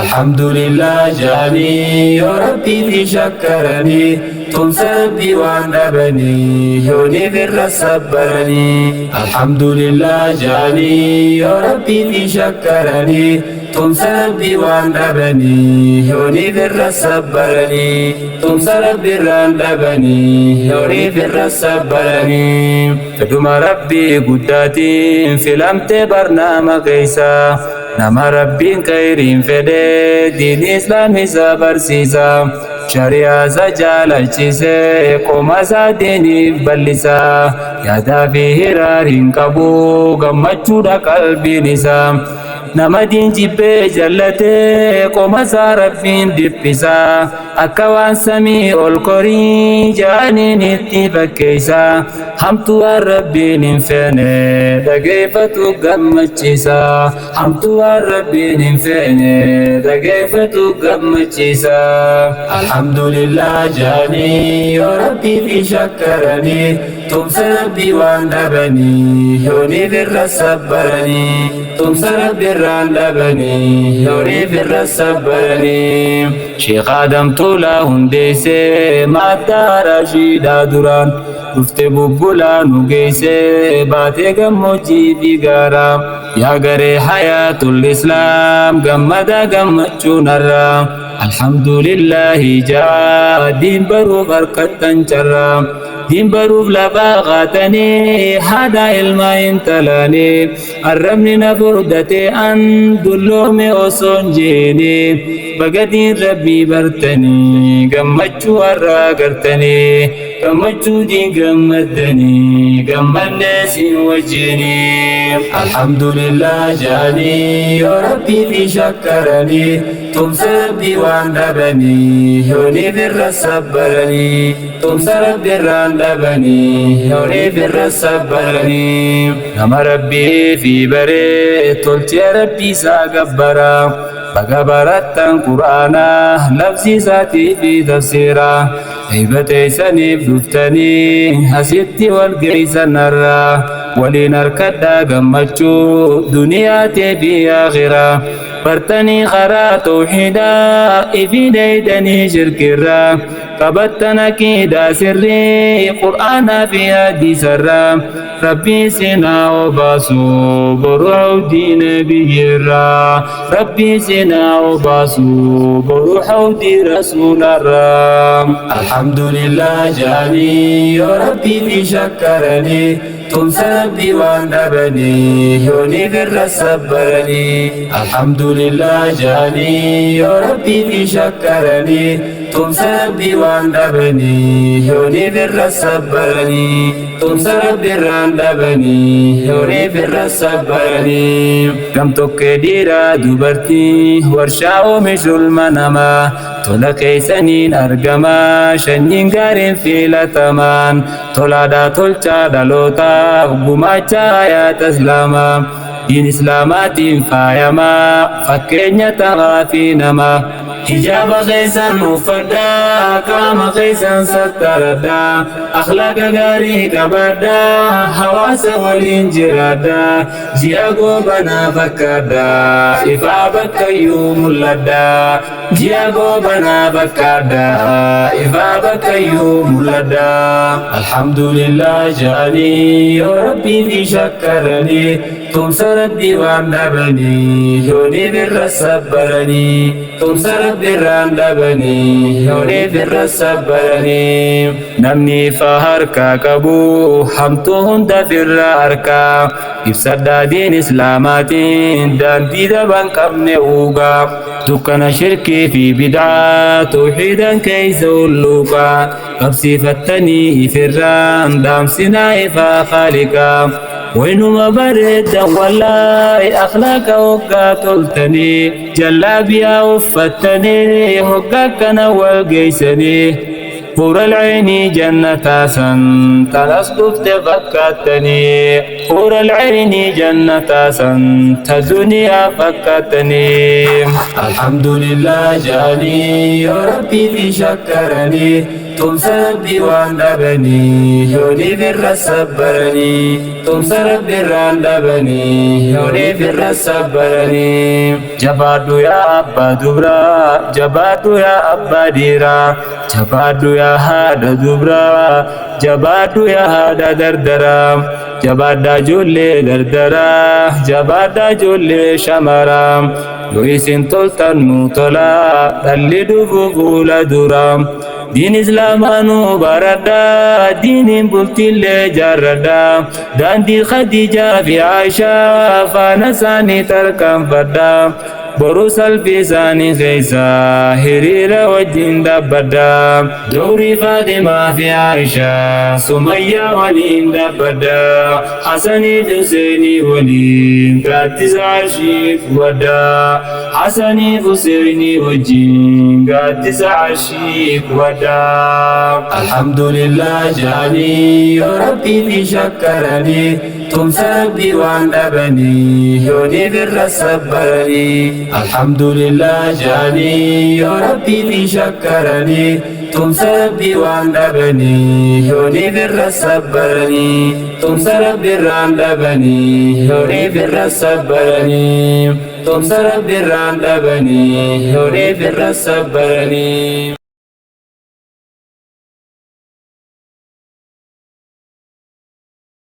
Alhamdulillah jaanii yoo rabbiifi shakkaranii, tumsa rabbii waan dhabanii yooniif irra sabbaranii. Alhamdulillah jaanii yoo rabbiifi shakkaranii, tumsa rabbii waan dhabanii yooniif irra sabbaranii. Tumsa rabbi irraan dhabanii yooniif irra sabbaranii. Fedhuma rabbii guddaatiin filamtee barnaama keessa. Nama rabbiin khayriin fedhe diin islaam isa barsiisa. Shari'aa isa jaalachise qoma isaa diiniif bal'isa. Yaadaa fi hiraar hin qabu gammachuudha qalbiin isaa. Nama diin jibbee jallatee qoma isaa rabbiin dhiphisa. Akka waan samii ol korii jaaniin itti fakkeessa. Hamtuu waan rabbiin hin feene dhageeffatu gammachiisa. Hamtuu waan rabbiin hin feene dhageeffatu gammachiisa. Alhamdulillah jaanii yoo rabbiifi shakkaranii, tumsa rabbii waan dhabanii yooniif irra sabbaranii. Tumsa rabbi irraan dhabanii yooniif irra sabbaranii. Sheekh Adam Tuulaa hundeessee maaddaa Rashiidaa duraan dhufte bubbulaa nu geessee baatee gammoojjii fi gaaraa. Yaa garee hayaatul islaam gammada gammachuun har'aa. Alhamdulillahi jaa diin baruuf harkattan carraa. Diin baruuf lafaa qaatanii haadha ilmaa intalaanii. Arrabni na furdate an dulloome osoo hin jeene. Bagatiin rabbii bartanii gammachuu har'aa gartanii. Gammachuu diin gammaddanii gammannee siin wajjinii. Alhamdulillah jaanii yoo rabbiifi shakkaranii, tumsa rabbii waan dhabanii yooniif irra sabbaranii. Tumsa rabbi irraan dhabanii yooniif irra sabbaranii. Nama rabbii fi baree tolchee rabbii isaa gabbara. Baga barattan quraanaa labsii isaatii fi tafsiira. Eebba teessaniif dhuftanii asitti wal geessan har'aa. Waliin harkadhaa gammachuu duniyaatee fi akhiraa. Bartanii karaa tawhiidaa ifi deeytanii shirkirraa. Qabattan aqiidaa sirrii qur'aanaa fi hadiisarraa. Rabbii sinaa obaasu boru hawdii nabiyyirraa. Rabbii sinaa obaasu boru hawdii rasuularraa. Alhamdulillah jaanii yoo rabbiifi shakkaranii, tumsa rabbii waan dhabanii yooniif irra sabbaranii. Alhamdulillah jaanii yoo rabbiifi shakkaranii, tumsa rabbii waan dhabanii yooniif irra sabbaranii. Tumsa rabbi irraan dhabanii yooniif irra sabbaranii. Gamtokkee dhiiraa dubartii warshaa oomishu ilma namaa. Tola keessaniin argamaa shanyiin gaariin filatamaan. Tolaadhaa tolchaa dhalootaaf gumaachaa hayaata islaamaa. Diin islaamaatiin faayamaa fakkeenya ta'aa fi namaa. Hijaaba keessan uffadhaa qaama keessan sattaradhaa. Akhlaaqa gaarii qabaadhaa hawaasa waliin jiraadhaa. Ji'a goobanaa fakkaadhaa ifaa bakkayyuu mul'adhaa. Ji'a goobanaa fakkaadhaa ifaa bakkayyuu mul'adhaa. Alhamdulillah jaanii yoo rabbiifi shakkaranii, tumsa rabbii waan dhabanii yooniif irra sabbaranii. Tumsa rabbi irraan dhabanii yooniif irra sabbaranii. Namni ifa harkaa qabu hamtuu hunda firra harkaa. Ibsadhaa diin islaamaatiin daandii daban qabne uugaa. Dukkana shirkii fi bid'aa tawhiidan keessa hulluuqaa. Qabsiifattanii ifirraan dhaamsinaa ifaa khaaliqaa. Waynuma bareeddan wallaahi akhlaaqa hoggaa toltanii. Jallaabiyaa uffattanii hoggaa kana wal geessanii. Huura alcaynii jannataa san tanas dhufte fakkaattanii. Huura alcaynii jannataa san ta duniyaa fakkaattanii. Alhamdulillah jaanii yoo rabbiifi shakkaranii, Tumsa Rabbii waan dhabanii yooniif irra sabbaranii. Tumsa Rabbi irraan dhabanii yooniif irra sabbaranii. Jabaadhu yaa abbaa dubraa, jabaadhu yaa abbaa dhiiraa, jabaadhu yaa haadha dubraa, jabaadhu yaa haadha dardaraa, jabaadhaa ijoollee dardaraa, jabaadhaa ijoollee shamaraa. Yoo isin toltan nu tolaa, dhalli dhufu fuula duraa. Diin Islaamaa nu baradhaa, diiniin bultiillee jaarradhaa. Daandii Khadiijaa fi Aishaa faana isaanii tarkaanfadhaa. Boru salphii isaanii keessa hiriira wajjin dhaabbadhaa. Dawrii Faatimaa fi Aishaa Sumayyaa waliin dhaabbadhaa. Hasanii fi Huseenii waliin gaaddisa arshii qubadhaa. Hasanii fi Huseenii wajjin gaaddisa arshii qubadhaa. Alhamdulillah jaanii yoo Rabbiifi shakkaranii. Tumsa Rabbii waan dhabanii yooniif irra sabbaranii. Alhamdulillah jaanii yoo Rabbiifi shakkaranii. Tumsa Rabbii waan dhabanii yooniif irra sabbaranii. Tumsa Rabbi irraan dhabanii yooniif irra sabbaranii. Tumsa Rabbi irraan dhabanii yooniif irra sabbaranii.